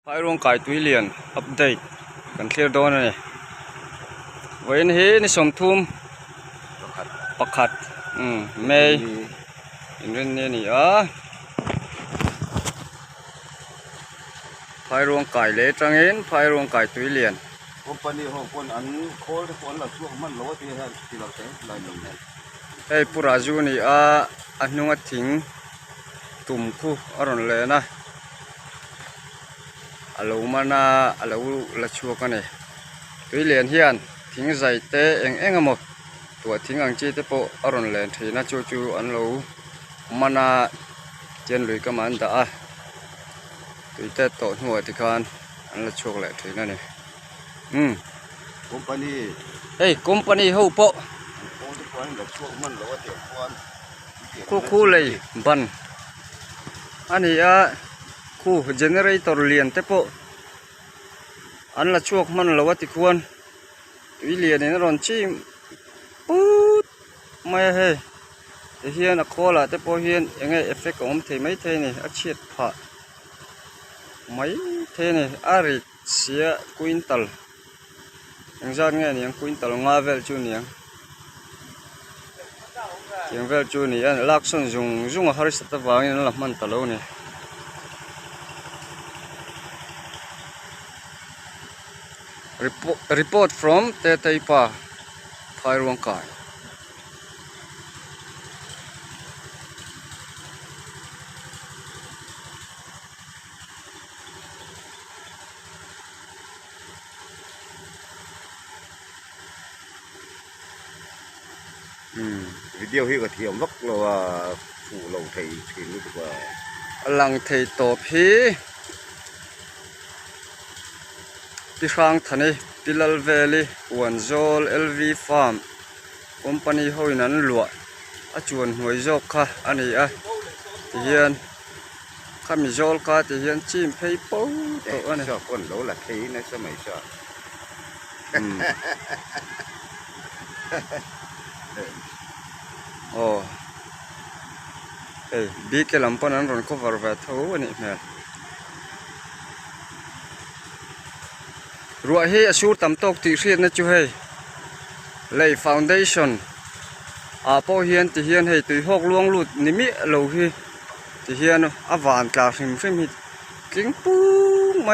ພາຍຣວງກາຍ ຕຸ້ຍຫຼຽນ ອັບເດດກັນເທື່ອດອນນີ້ ໄວ້ນີ້ເຮນີ້ ສອງທຸ່ມປະຂັດ ອືມ ແມ່ນ ເຫັນນີ້ ອາ ພາຍຣວງກາຍເລຕະເງິນ ພາຍຣວງກາຍ ຕຸ້ຍຫຼຽນ ຄົມພານີຂອງຄົນອັນໂຄລຄົນລະຊ່ວງມັນໂລທີ່ ທີ່ເຮົາໃຊ້ຫຼາຍໜຶ່ງ ເອີຍ ປຸຣາຢູນີ້ ອາ ອະນຸງອະທິງ ຕຸ່ມຄູ ອາຣອນແລນະ ອາໂລມານາ ອາໂລລະຊວກກັນເອ ຕຸ້ຍຫຼຽນຮຽນ ທິງໃສ່ເຕແອງແອງອະໝົດ ຕົວທິງອັງຈີເຕໂປ ອາຣອນແລນເທນະຈູຈູ ອັນໂລມານາ ຈຽນລຸຍກະມານດາອາ ຕຸ້ຍແຕໂຕຫົວຕິຄານ ອັນລະຊວກແຫຼະເທນະນີ້ ອືມ ຄົມພານີ ເອີຍ ຄົມພານີເຮົາໂປ ໂອ້ ທຸກຄົນລະຊວກມັນລະວ່າເຕັມຄວນ ຄູຄູເລີຍບັນ ອັນນີ້ອະ ຄູເຈເນເຣເຕີຫຼຽນແຕ່ໂປ ອັນລະຊວກມັນລະວ່າຕິຄວນ ວິເລຍນີ້ນະຣອນຊີມ ປືດ ແມ່ເຮ ຕະຮຽນອະຄໍລະ ແຕ່ໂປຮຽນ ເອງເອເຟກຂອງເທໄມເທນີ້ ອາຊຽດພະ ໄມເທນີ້ ອາຣິ ເສຍກຸຍນຕັນ ຍັງຈານແງ່ນີ້ ຍັງກຸຍນຕັນງາແວລຈູນຍັງ ກຽງແວລຈູນນີ້ ອັນລາກຊອນຊຸງ ຊຸງອາຮາຣິສຕະວາງນີ້ນະ ລະມັນຕະໂລນີ້ Report, report from ເຕໄຕປາ ພາຍຣວງກາຍ. ອືມ ວິດີໂອຮີກະທຽມວັກລະວ່າ ຜູ້ເລົ່າໄທເຖິງກວ່າ ອະລັງໄທຕອບຮີ ປິຮາງທະເນ ປິລາລແວລີ ອວນໂຊລ ເອລວີຟາມ ຄົມພານີເຮົານັ້ນຫຼວ ອາຈວນຫວຍໂຈກຄະ ອັນນີ້ອະ ຕິຮຽນ ຄະມີໂຈລຄະ ຕິຮຽນ ຈີມເພໂປໂຕ ເອະ ອັນນີ້ ຊອບຄົນໂລລະທີໃນສະໄໝຊອບ ອືມ ໂອ້ ເອີ ບີເກລຳປະນັນຣອນໂຄວາຣແວໂທ ອັນນີ້ແມ່ນ ຣວເຮອະຊູຕຳຕົກຕິເຊນນະຈຸເຮ ໄລຟາວເດຊັນ ອາໂປຮຽນຕິຮຽນເຮ ຕຸຍຮອກລວງລຸດນິມິໂລເຮ ຕິຮຽນອາຫວານກາຮິມຣິມຮີ ກິງປຸງໄມ